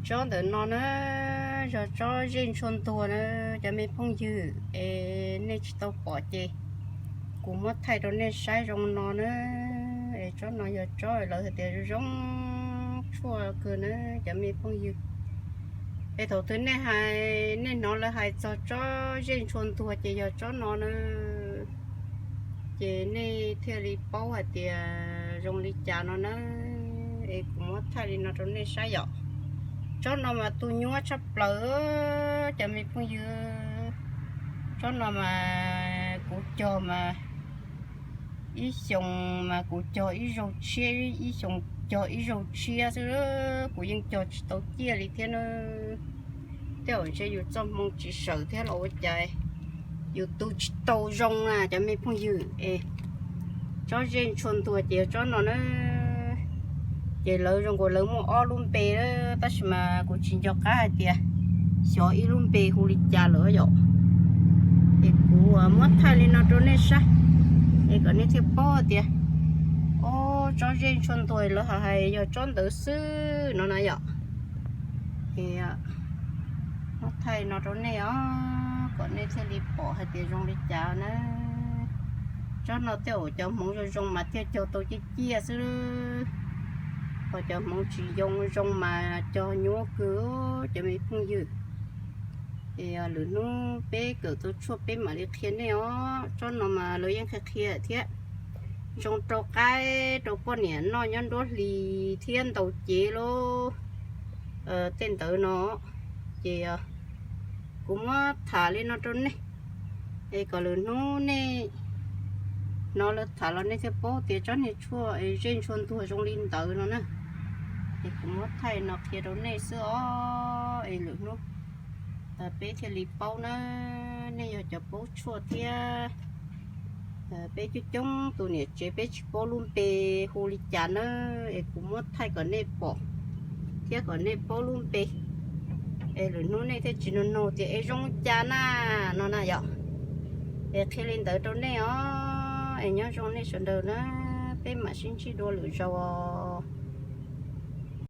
Tsob ntawm no na, yog tsob zej ntshua ntuag na, cov me phooj ywg, es nej tsis tau pom ces kuv muab thaij rau nej saib zoo no na. Es tsob no yog tsob lawv hais tias zoo tshuaj kawg na, cov me phooj ywg. Es thaum twg nej hais, nej hnov lawv hais txog tsob zej ntshua ntuag ces yog tsob no na, ces nej thiaj li paub hais tias zoo li cas no na. Es kuv muab thaij li no rau nej saib yom. Tsob no mas tu nyuab tshaj plaws, cov me phooj ywg. Tsob no mas kuv cog mas ib xyoos mas kuv cog ib zaug tshiab, ib xyoos cog ib zaug tshiab xwb, kuv yeej cog tsis tau ciaj li thiab na. Tej zaum ntshe yus txoj hmoo tsis sawv thiab los ua cas yus tu tsis tau zoo na, cov me phooj ywg. Es tsob zej ntshua ntuag ces yog tsob no na. Ces lawv zoo nkaus lawv muaj ob lub npe, tab sis mas kuv tsis nco qab hais tias xyov ib lub npe hu li cas lawm yom. Es kuv muab thaij li no rau nej saib, es kom nej thiaj paub tias, o, tsob zej ntshua ntuag lawv hais yog tsob ntawd xwb no na yom. Es muab thaij no rau nej os, kom nej thiaj li pom hais tias zoo li cas na. Tsob no tej zaum cov hmoov zoo zoo mas thiaj cog tau ciaj ciaj xwb, ho cov hmoov tsis zoo zoo mas cog nyuab kawg, cov me phooj ywg. Es lwm hnub peb kawm tau tshuaj peb mam li qhia nej os. Tsob no mas lawv yeej qhia qhia thiab, zoo rau qaib rau poj niam noj nyob nruab hlis thiab ntaus cev lauj, tej ntawd no. Ces kuv muab tham li no rau nej, es kom lwm hnub nej hnov lawv tham los nej thiaj paub tias tsob niag tshuaj zej ntshua ntuag zoo li ntawd no na. Es kuv muab thaij no qhia rau nej xwb os, es lwm hnub peb thiaj li paub na. Nej yog cov paub tshuaj thiab, peb coob coob tus niam tsev peb tsis paub lub npe hu li cas na, es kuv muab thaij kom nej pom thiab kom nej paub lub npe, es lwm hnub nej thiaj tsis nug nug tias es zoo cas na no na yom. Es qhia li ntawd rau nej os, es nyob zoo nej sawv daws na, peb mam sib ntsib dua lwm zaus os.